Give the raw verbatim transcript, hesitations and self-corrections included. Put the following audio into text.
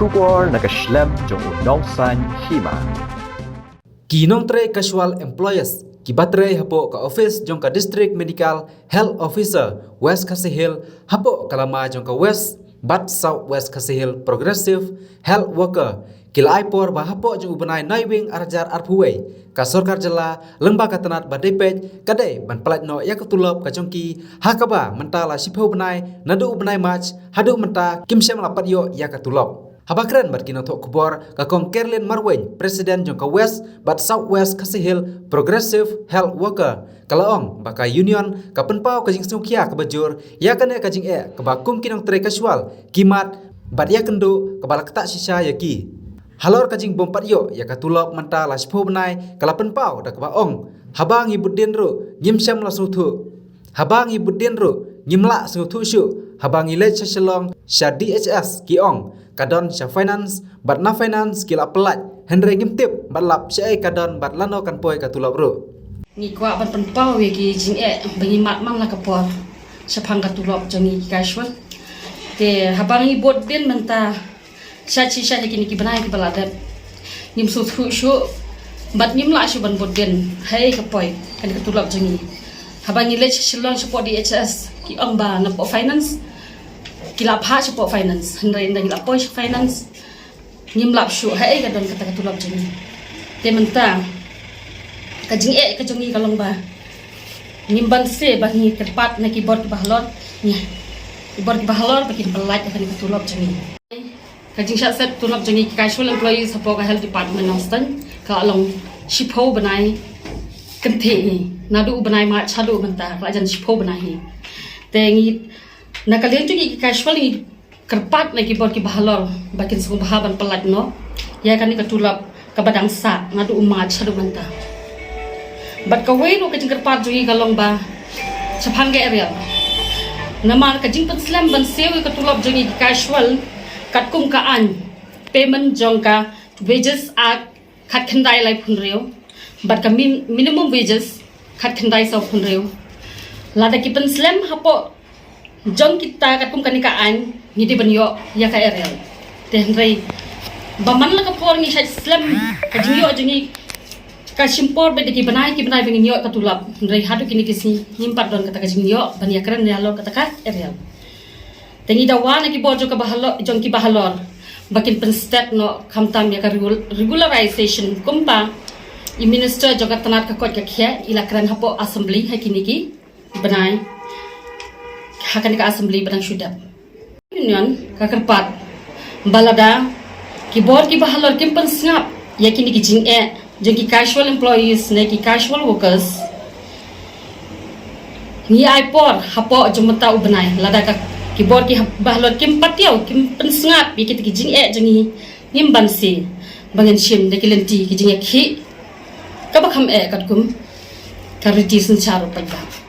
Khubor na ka shlem jong u Nongsaiñ Hima. Ki nongtrei casual employees kiba trei hapoh ka office jong ka District Medical Health Officer West Khasi Hills hapoh ka lama jong ka West bad South West Khasi Hills Progressive Health Worker ki la ai por ba hapoh jong u bnai Naiwieng ar hajar arphew wei ka sorkar jylla lyngba ka tnat ba dei peit ka dei ban pyllait noh ïa ka tulop ka jong ki ha kaba mynta la shiphew bnai naduh u bnai March haduh mynta kim shym la pat ïoh ïa ka tulop. Haba kren bad ki nongthoh khubor, ka Kong Kerlin Marwein, President jong ka West bad South West Khasi Hills Progressive Health Worker, ka la ong ba ka union ka pynpaw ka jingsngewkhia kaba jur ïa kane ka jingeh kaba kum ki nongtrei casual ki mad bad ïakynduh kaba la ktah shisha ïa ki. Halor ka jingbym pat ïoh ïa ka tulop mynta la shiphew bnai, ka la pynpaw da kaba ong, haba ngi bud dien ruh ngim shym la sngewthuh. Haba ngi bud dien ruh ngim lah sngewthuh shuh. Haba ngi leit sha Shillong sha D H S ki ong ka don sha finance bad na finance ki la pyllait, hynrei ngim tip bad lap shaei ka don bad lano kan poi ka tulop ruh. Ngi kwah ban pynpaw ïa ki jingeh ba ngi mad man la ka por shaphang ka tulop jong ngi ki casual. Te haba ngi bud dien mynta sha shi sha ïa kine ki bnai kiba la dep, ngim sngewthuh shuh bad ngim lah shuh ban bud dien haei ka poi kane ka tulop jong ngi. Haba ngi leit sha Shillong shapoh D H S ki ong ba napoh finance ki la phah shapoh finance, hynrei ynda ngi la poi sha finance ngim lap shuh haei ka don kata ka tulop jong ngi. Te mynta ka jingeh ka jong ngi ka long ba ngim banse ba ngi kyrpad na ki bor kiba halor, ngi ki bor kiba halor ba kin pyllait ïa kane ka tulop jong ngi. Ka jingshah set tulop jong ngi ki casual employees hapoh ka health department Nongstoiñ ka la long shiphew bnai kynthih hi, naduh u bnai March haduh mynta ka la jan shiphew bnai hi. Te ngi na ka liang jong ngi ki casual ngi kyrpad na ki bor kiba halor ba kin sngewbha ban pyllait noh ïa kane ka tulop kaba dang sah naduh u March haduh mynta. Bad kawei ruh ka jingkyrpad jong ngi ka long ba shaphang ka arrear. Namar ka jingpynslem ban siew ïa ka tulop jong ngi ki casual katkum ka aiñ Payment jong ka Wages Act khatkhyndai laiphew hynriew bad ka min-, minimum wages khatkhyndai sawphew hynriew. Lada ki pynslem hapoh jong kita katkum kane ka aiñ ngi dei ban ïoh ïa ka arrear. Te hynrei ba man la ka por ngi shait slem ka jingïoh jong ngi ka shim por beit da ki bnai ki bnai ba ngin ïoh ka tulop. Hynrei haduh kine ki sngi ngim pat don kata ka jingïoh ban ïakren ïa halor kata ka arrear. Te ngi dawa na ki bor jong kiba halor, jong kiba halor ba kin pynstet noh khamtam ïa ka regul-, regularization kumba i minister jong ka tnat ka koit ka khiah i la kren hapoh assembly ha kine ki bnai ha kane ka assembly ba dang shu dep. Union ka kyrpad ba lada ki bor kiba halor kim pynsngap ïa kine ki jingeh jong ki casual employees ne ki casual workers, ngi ai por hapoh jong mynta u bnai. Lada ka ki bor kiba halor kim patiaw, kim pynsngap ïa kita ki jingeh jong ngi, ngim banse ba ngin shim da ki lynti ki jingeh khih kaba kham eh katkum ka riti synshar u paidbah.